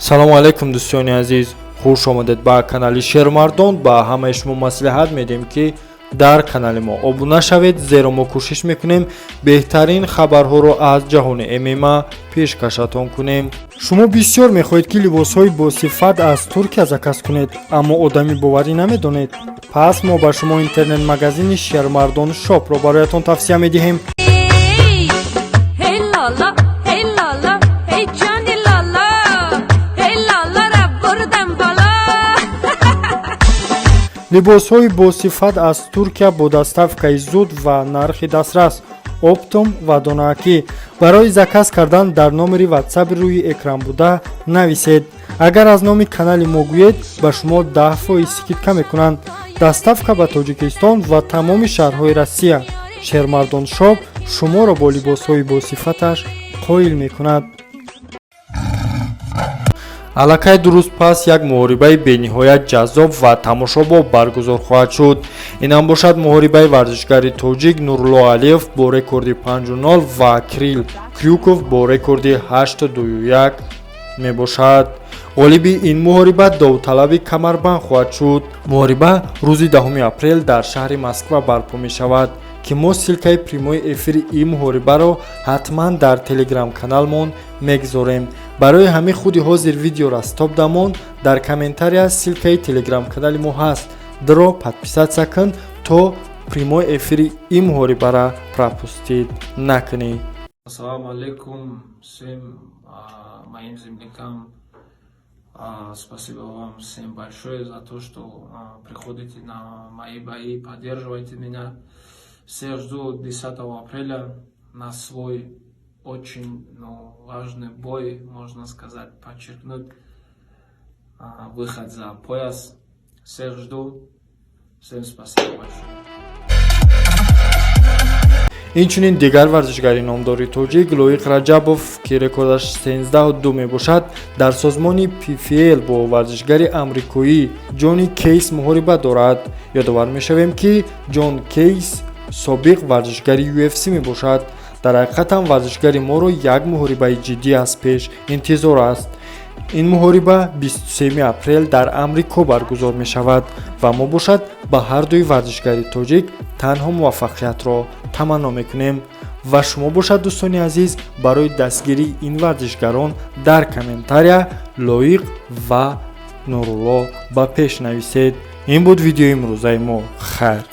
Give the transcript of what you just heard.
салому алайкум дӯстони азиз, хуш омадед ба канали Шермардон. Ба ҳамаи шумо маслиҳат медиҳем ки дар канали мо обуна шавед, зеро мо кӯшиш мекунем беҳтарин хабарҳоро аз ҷаҳони ММА пешкашатон кунем. шумо бисёр мехоҳед ки либосҳои босифат аз Туркия заказ кунед, аммо одами боварӣ намедонед. пас мо ба шумо интернет-магазини Шермардон шопро бароятон тавсия медиҳем. либосҳои босифат аз Туркия бо доставкаи зуд ва нархи дастрас. оптом ва донаакӣ. барои заказ кардан дар номери ватсаби рӯи экран буда нависед. агар аз номи канали мо гӯед, ба шумо 10% скидка мекунанд. доставка ба Тоҷикистон ва тамоми шаҳрҳои Россия. Шермардон шоп шуморо бо либосҳои босифаташ қоил мекунад. аллакай дуруст пас як муҳорибаи бениҳоят ҷаззоб ва тамошобоб баргузор хоҳад шуд. инам бошад муҳорибаи варзишгари тоҷик Нурло Алиев бо рекорди 5-0 ва Кирилл Крюков бо рекорди 8-2 мебошад. ғолиби ин муҳориба довталаби камарбанд хоҳад шуд. муҳориба рӯзи 10 апрел дар шаҳри Москва барпо мешавад ки мо силкаи прямои эфири ин муҳорибаро ҳатман дар телеграм-каналмон мегзорем. барои ҳами худи ҳозир видео растоп дамон дар комментария силкаи телеграм-канали мо ҳаст. дро подписатсия кун то прямои эфири ин муҳорибара пропустид накунед. Ассаламу алейкум всем моим землякам. Спасибо вам всем большое за то, что приходите на мои бои, поддерживаете меня. Всех жду 10 апреля на свой очень важный бой, можно сказать, подчеркнуть, выход за пояс. Всех жду. Всем спасибо большое. инчунин дигар варзишгари номдори тоҷик Лоиқ Раҷабов ки рекордаш 13-2 мебошад, дар созмони PFL бо варзишгари амрикоӣ Ҷонни Кейс муҳориба дорад. ёдовар мешавем ки Ҷон Кейс собиқ варзишгари UFC мебошад. дар ҳақиқатан варзишгари моро як муҳорибаи ҷиддӣ аз пеш интизор аст. ин муҳориба 23 апрел дар амрико баргузор мешавад ва мо бошад ба ҳардуи варзишгари тоҷик танҳо муваффақиятро таманно мекунем. ва шумо бошад дӯстони азиз, барои дастгирии ин варзишгарон дар комментария Лоиқ ва Нурулло ба пеш нависед. ин буд видеои имрӯзаи мо. хайр.